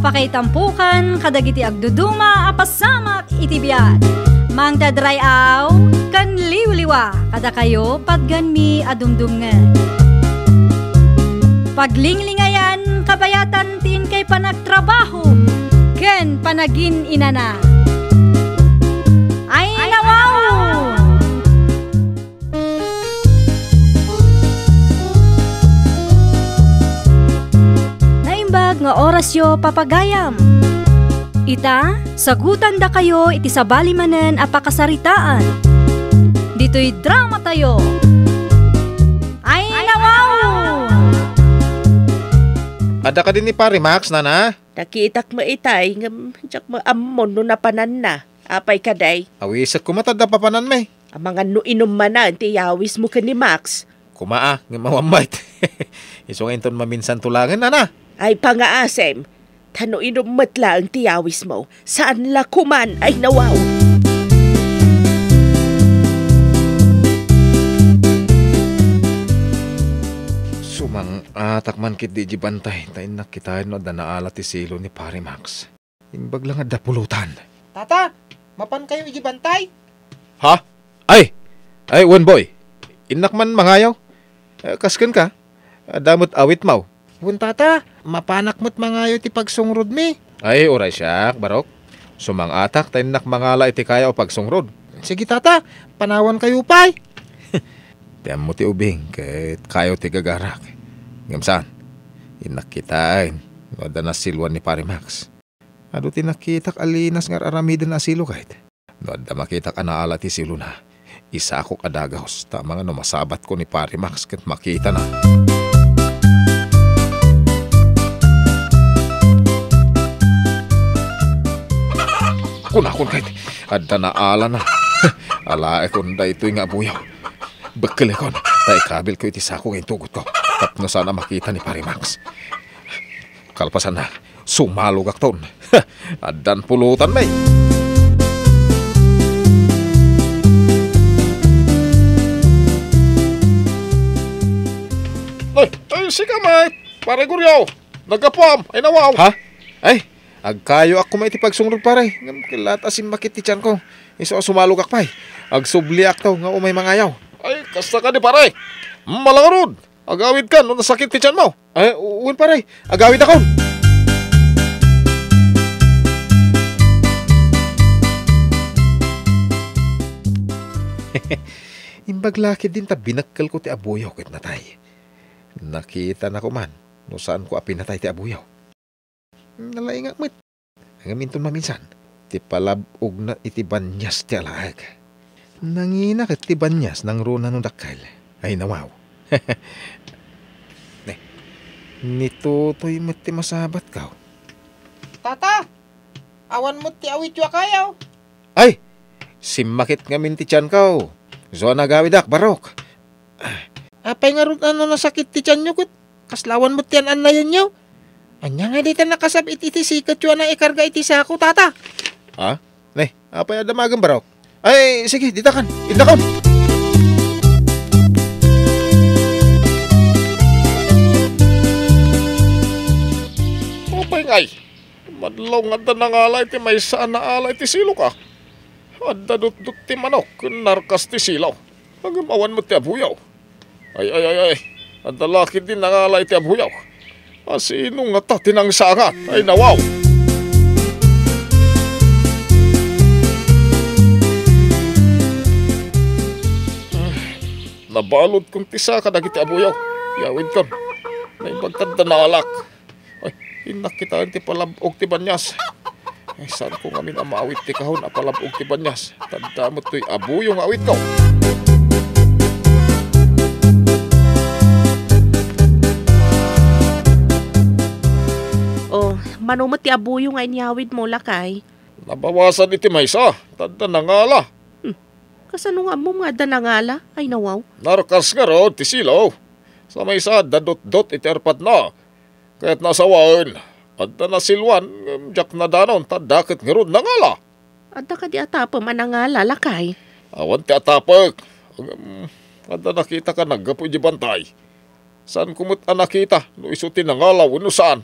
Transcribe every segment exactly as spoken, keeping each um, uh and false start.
Pakaitampukan kadagiti agduduma a pasamak iti biag. Mangted ray-aw ken liwliwa kadakayo patganmi a dumdumngeg. Paglinglingayan kabayatan ti inkay panagtrabaho ken panagin-inana. Ay, nawaw! Naimbag nga orasyo, papagayam. Ita, sagutandakayo iti sabali manen a pakasaritaan. Ditoy dramatayo. Ay, nawaw! Adda kadi ni Pare Max, nana? Nakitak met itay, ngem diak met ammo no napananna. Apay kadi? Awisek koma ta adda papananmi. Amangan no inum manen ti iyawismo ken ni Max. Koma a, ngem awan met. Isu nga inton maminsan to laeng, nana. Ay, pangaasem. Ta no inum met laeng ti iyawismo, saan la koman, ay nawaw. Sumang-atak man ketdi iti bantay, ta innak kitaen no adda naala ti silo ni Pare Max. Imbag la nga adda pulutan. Tata, mapankayo iti bantay? Ha? Ay! Ay, wen, boy. Innak man mangayo. Eh, kas kenka, adda met awitmo. Wen, tata, mapanak met mangayo ti pagsungrodmi. Ay, uray siak, barok. Sumang-atak ta innak mangala iti kayo a pagsungrod. Sige, tata, panawankayo pay. Ti ammo ti ubing ket kayo ti gagarak. Ngem saan, innak kitaen no adda nasiloan ni Pare Max. Adu ti nakitak a linas nga ar-aramiden a silo ket. No adda makitak a naala ti silona, isakok a dagaus, ta amangan no masabatko ni Pare Max ket makitana. Kunakon ket, adda naalana. Alaekon daytoy nga abuyaw. Bekkelekon, ta ikabilko iti sako nga intugotko. Tapno saan a makita ni Pare Max. Kalpasanna, sumalogakton. Addan pulutanmi. Ay, ay, sika met, Pare Goryo. Naggapuam, ay nawaw. Ha? Ay, agkayoak koma iti pagsungrod, pare. Ngem ket la ta simmakit ti tianko. Isu a sumalogak pay. Agsubli akto nga umay mangayaw. Ay, kasta kadi, pare. Malangarud. Agawidkan no nasakit ti tianmo. Ay, u-, wen, pare. Agawidakon. Imbag la ketdin ta binekkelko ti abuyaw ket natay. Nakitanako man no saanko a pinatay ti abuyaw. Nalaingak met. Ngem inton maminsan, ti palab-ogna iti banias ti alaek. Nangina ket ti banias nangruna no dakkel. Ay, nawaw. Ne, ni Totoy met ti masabatko. Tata, awan met ti awityo a kayaw. Ay! Simmakit ngamin ti tianko. Isu a nagawidak, barok. Apay ngarud a no nasakit ti tianyo ket kasla awan met ti an-annayenyo? Ania nga dayta nakasab-it iti siketyo a naikarga iti sako, tata? Ha? Ne, apay a damagem, barok? Ay, sige, ditakan. Indakon. Apay ngay? Madlaw nga adda nangala iti maysa a naala iti siloka. Adda dutdot ti manok ken narkas ti silaw. Ngem awan met ti abuyaw. Ay, ay, ay, ay. Adda la ketdi nangala iti abuyaw. A, sino ngata ti nangsangat? Ay, nawaw! Nabaludkon ti saka dagiti abuyaw. Yawidkon. Naimbag ta adda naalak. Ay, innak kitaen ti palab-og ti banias. Ay, saanko ngamin a maawid ti kahon a palab-og ti banias. Ta adda met toy abuyo nga awidko. Oh, mano met ti abuyo nga inyawidmo, lakay? Nabawasan iti maysa, ta adda nangala. Hmm. Kasano nga ammom nga adda nangala? Ay, nawaw. Narkas ngarud ti silaw. Sa maysa, adda dutdot iti arpadna. Ket nasawaen, adda nasiloan, ngem diak nadanon, ta adda ket ngarud nangala. Adda kadi atapem a nangala, lakay? Awan ti atapek. Ngem, adda nakitaka naggapu idiay bantay. Saanko met a nakita no isu ti nangala wenno saan.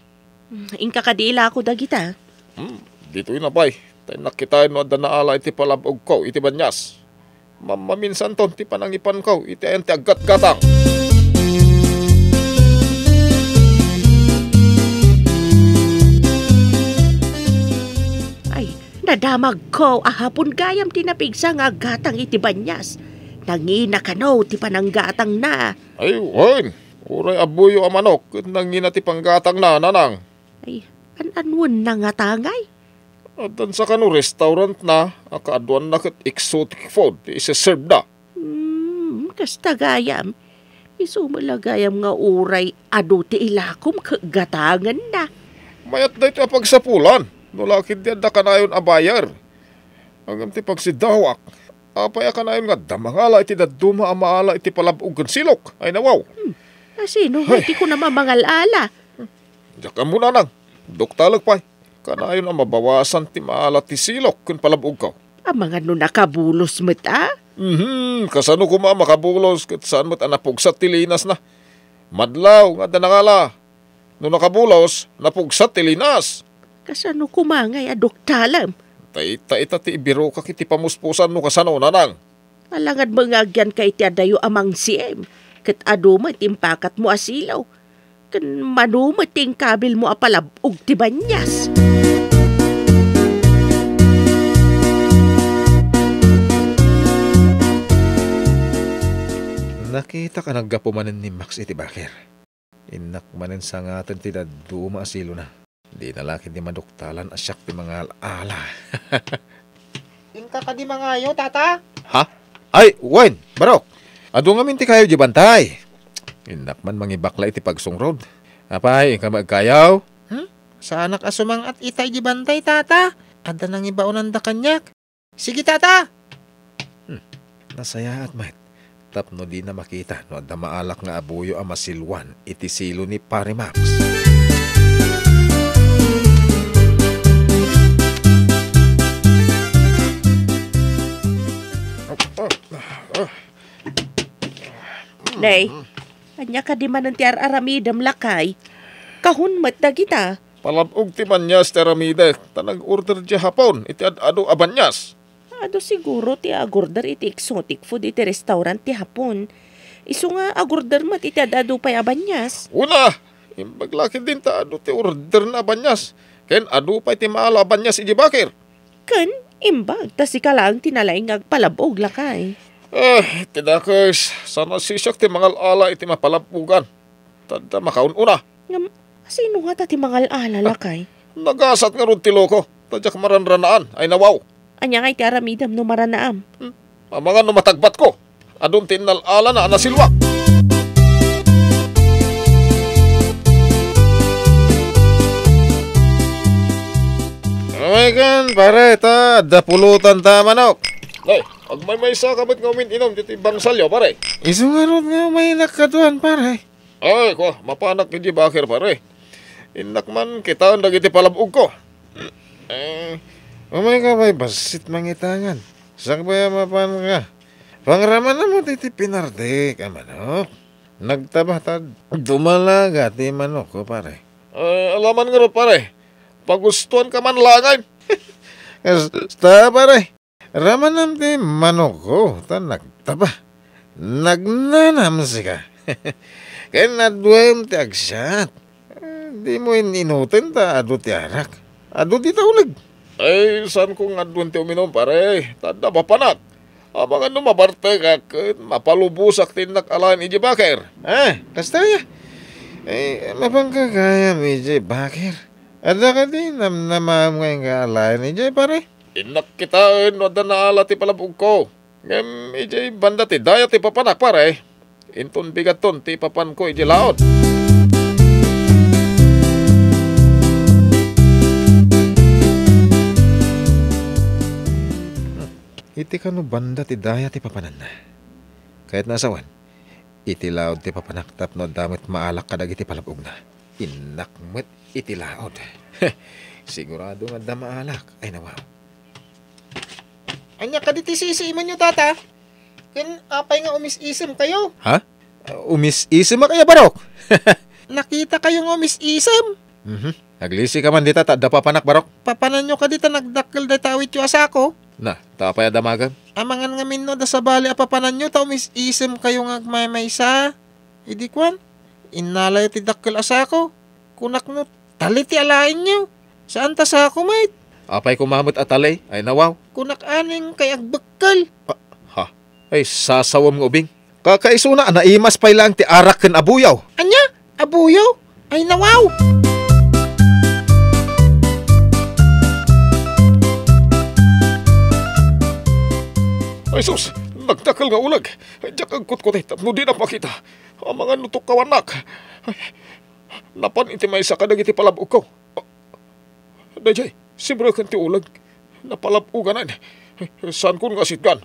Inka kadi ilako dagita? Hmm, ditoy na pay. Tay nakitaen no adda naala iti palab-ogko iti banias. Mammaminsanton ti panangipanko iti ayan ti aggatgatang. Ay, nadamagko a hapon gayam ti napigsa nga aggatang iti banias. Nangina kano ti pananggatangna. Ay, wen. Uray abuyo a manok ket nangina ti panggatangna, nanang. Ay, an-anuenna ngata ngay? Addan sa kano restaurantna a kaaduanna ket exotic food ti iseserveda. Hmm, kasta gayam. Isu met la gayam nga uray adu ti ilakom ket gatangenna. Mayat daytoy a pagsapulan, no la ketdi adda kanayon a buyer. Ngem ti pagsidawak, apay a kanayon nga adda mangala iti dadduma a maala iti palab-og ken silok? Ay, nawaw. Hmm. Asino nga Ay. Iti kunam a mangal-ala? Diak ammo, nanang. Doktalek pay. Kanayon a mabawasan ti maala ti silok ken palab-ogko. Amangan no nakabulos met a? Mhm, kasano koma a makabulos ket saan met a napugsat ti linasna? Madlaw nga adda nangala. No nakabulos, napugsat ti linas. Kasano koma ngay a doktalem? Ta ita, ita ti ibirokak iti pamuspusan no kasano, nanang. Alangad met nga agyanka iti adayo a mangsim, ket adu met ti impakatmo a silo, ken mano met ti inkabilmo a palab-og ti banias. Nakitak a naggapu manen ni Max iti baker. Innak manen sangaten ti dadduma a silona. Dina la ketdi maduktalan a siak ti mangal-ala. Inka kadi mangayo, tata? Ha? Ay, wen, Barok. Adu ngamin ti kayo di bantay. Innak man mangibakla iti pagsungrod. Apay, inka agkayaw? Hmm? Saanak a sumang-at ita di bantay, tata. Adda nangibaonanda kaniak. Sige, tata! Hmm, nasayaat met tapno dina makita no adda maalak nga abuyo a masilwan iti silo ni Pare Max. Nay, ania kadi manen ti ar-aramidem, lakay? Kahun met dagita. Palab-og ti banias ti aramidek, ta nag-order diay Hapon iti ad-adu a banias. Adu siguro ti agorder iti exotic food iti restaurant ti Hapon. Isu nga agorder met iti ad-adu pay a banias. Una, imbag la ketdin ta adu ti orderna a banias, ken adu pay ti maala a banias idiay baker. Ken imbag ta sika laeng ti nalaing nga agpalab-og, lakay. Eh, ti dakes, saan a sisiak ti mangal-ala iti mapalab-ogan. Ta adda makaun-una. Ngem, sino ngata ti mangal-ala, lakay? Nagasat ngarud ti loko, ta diak maranranaan, ay nawaw. Ania ngay ti aramidem no maranaam? Hmm. Amangan no matagbatko. Adun ti innal-alana a nasilwak. Amaykan, pare, ta adda pulutan ta manok. Ay, agmaymaysa ka met nga umin-inom ditoy bangsalyo, pare. Isu ngarud nga umaynak kaduan, pare. Ay, kua, mapanak idiay baker, pare. Innak man kitaen dagiti palab-ogko. Eh, umayka pay bassit mangitangan. Sakbay a mapanka. Pangramanam met iti pinardek a manok. Nagtaba ta dumalaga ti manokko, pare. Eh, ala man ngarud, pare. Pagustuanka man laengen. Kasta, pare. Ramanam ti manokko, ta nagtaba. Nagnanam sika. Ken aduem ti agsiat. Eh, dimo in-inuten ta adu ti arak. Adu ti tauleg. Ay, saanko nga aduen ti uminum, pare. Ta adda papanak. Amangan no mabartekak ken mapalubosak ti innak alaen idiay baker. Ah, kasta aya. Eh, mapanka gayam idiay baker. Adda kadi namnamaem nga inka alaen idiay, pare? Innak kitaen no adda naala ti palab-ogko. Ngem idiay banda ti daya ti papanak, pare. Inton bigatton ti ipapanko idiay laod. Iti kano banda ti daya ti papananna? Kayatna a sawen, iti laod ti papanak tapno adda met maalak kadagiti palab-ogna. Innak met iti laod. Sigurado nga adda maalak. Ay, nawaw. Ania kadi ti sisiimanyo, tata? Ken apay nga umis-isem kayo? Ha? Umis-isem a kaya, Barok? Nakita kayo nga umis-isem? Mhm. Aglisi ka man dita ta adda papanak, barok. Papananyo kadi ta nagdakkel dayta awityo a sako? Na, ta apay a damagan? Amangan ngamin no adda sabali a papananyo ta umis-isemkayo nga agmaymaysa. Idi kuan, innalayo ti dakkel a sako. Kunak no, tali ti alaenyo. Saan ta sako met? Apay koma met a tali, ay nawaw. Kunak aning kay agbekkel. Ah, ha? Ay, sasawem nga ubing. Kakaisuna a naimas pay laeng ti arak ken abuyaw. Ania? Abuyaw? Ay, nawaw! Ay, sus! Nagdakkel nga uleg! Diak agkutkuti tapno dinak makita. Amangan no tukkawannak. Ay, napan iti maysa kadagiti palab-ogko. Daydiay, sibreken ti uleg. Napalab-oganan. Saankon nga sitgan.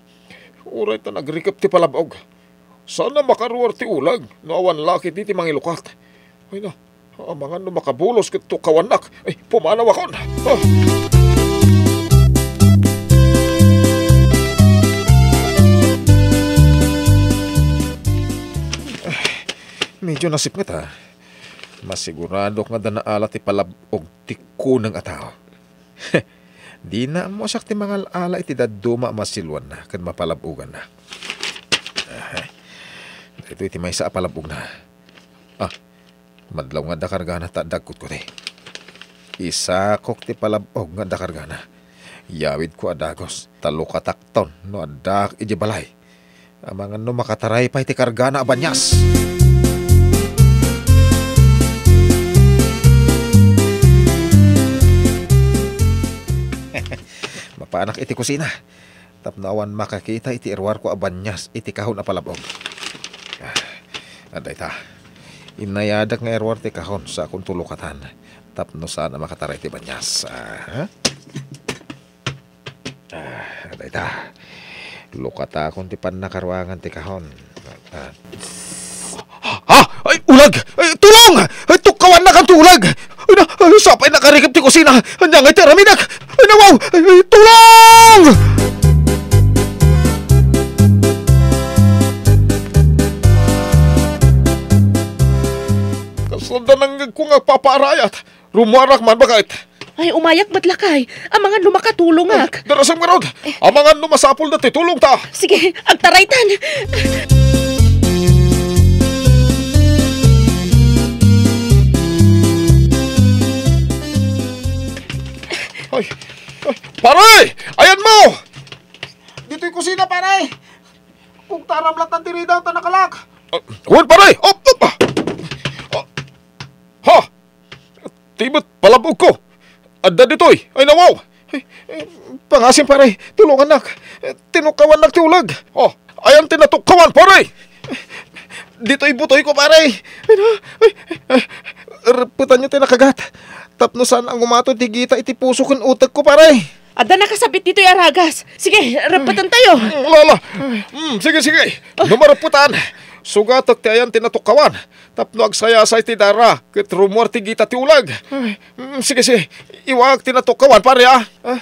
Uray ta nagrikep ti palab-og. Saan a makaruar ti uleg no awan la ketdi ti mangilukat. Ay na, amangan no makabulos ket tukkawannak. Ay, pumanawakon. Ah! Medyo nasipnget, ha? Masiguradok nga adda naala ti palab-og ti kuneng a tao. Dina ammo siak ti mangal-ala iti dadduma a masiluanna ken mapalab-oganna. Aha. Daytoy ti maysa a palab-ogna. Ah, madlaw nga adda kargana ta adda agkutkuti. Isakok ti palab-og nga adda kargana. Yawidko a dagus, ta lukatakton no addaak idiay balay. Amangan no makataray pay ti kargana a banias. Mapaanak iti kusina tapno awan makakita iti iruarko a banias iti kahon a palab-og. Ah, adda ita. Innayadak nga iruar ti kahon sa kunto lukatan tapno saan a makataray ti banias. Ah, ha? Ah, dayta. Lukatakon ti pannakaruangan ti kahon. Ah. Ha? Ay, uleg! Ay, tulong! Ay, tukkawannakan ti uleg! Ay, na, ay, sapay nakarikep ti kusina! Ania ngay ti aramidek? Ay, nawaw! Ay, ay, tulong! Kasla da nangngegko nga agpapaarayat. Rummuarak man, baket. Ay, umayak met lakay. Amangan no makatulongak. Ay, darasem ngarud. Amangan no masapulda ti tulongta. Sige, agtaraytan. Ay, ay, pare! Ayanmo! Ditoy kusina, pare! Kung taram lattan ti ridaw ta nakalak. Ah, wen, pare! Op, op! Ah. Ha? Ti met palab-ogko. Adda ditoy. Ay, nawaw. Ay, eh, pangasim, pare. Tulongannak. Eh, tinukkawannak ti uleg. Oh, ayan ti natukkawan, pare? Ditoy butoyko, pare. Ay, na, ay, ay, reppetanyo ti nakagat. Tapno saan a gumato ti gita iti puso ken utekko, pare. Adda nakasabit ditoy a ragas. Sige, reppetan tayo. Mm, ala, ala. Mm, sige, sige. No mareppetan, sugatek ti ayan ti natukkawan. Tapno agsayasay ti dara, ket rummuar ti gita ti uleg. Ay. Mm, sige, sige. Iwaak ti natukkawan, pare, ah. Ah,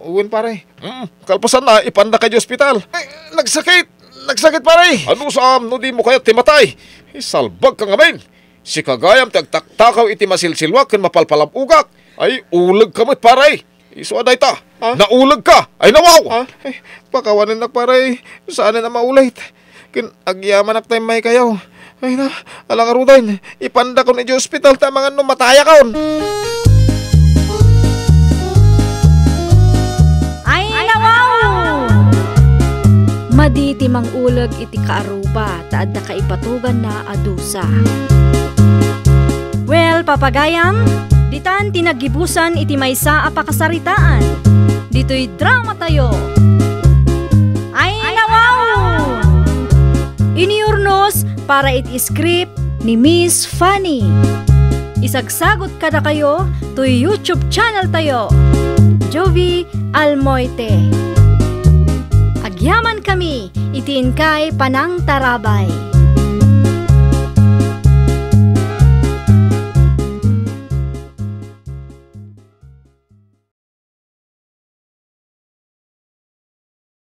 wen, pare. Mm, kalpasanna, ipandaka idiay ospital. Ay, nagsakit! Nagsakit, pare! Anusam no dimo kayat ti matay? Isalbagka ngamin. Sika gayam ti agtaktakaw iti masilsiluak ken mapalpalab-ogak. Ay, ulegka met, pare. Isu a dayta. Ha? Naulegka! Ay, nawaw! Ha? Ay, pakawanennak, pare. Saanen a maulit. Ken agyamanak ta immaykayo. Ay na, ala ngaruden, ipandakon idiay ospital ta amangan no matayakon. Ay, nawaw! Madi ti manguleg iti kaaruba ta adda kaipatuganna a dusa. Well, papagayam, ditan ti naggibusan iti maysa a pakasaritaan. Ditoy dramatayo. Ay, nawaw! Inurnos para iti script ni Miss Fanny. Isagsagot kadakayo toy YouTube channel tayo, Jovie Almoite. Agyamankami iti inkay panangtarabay.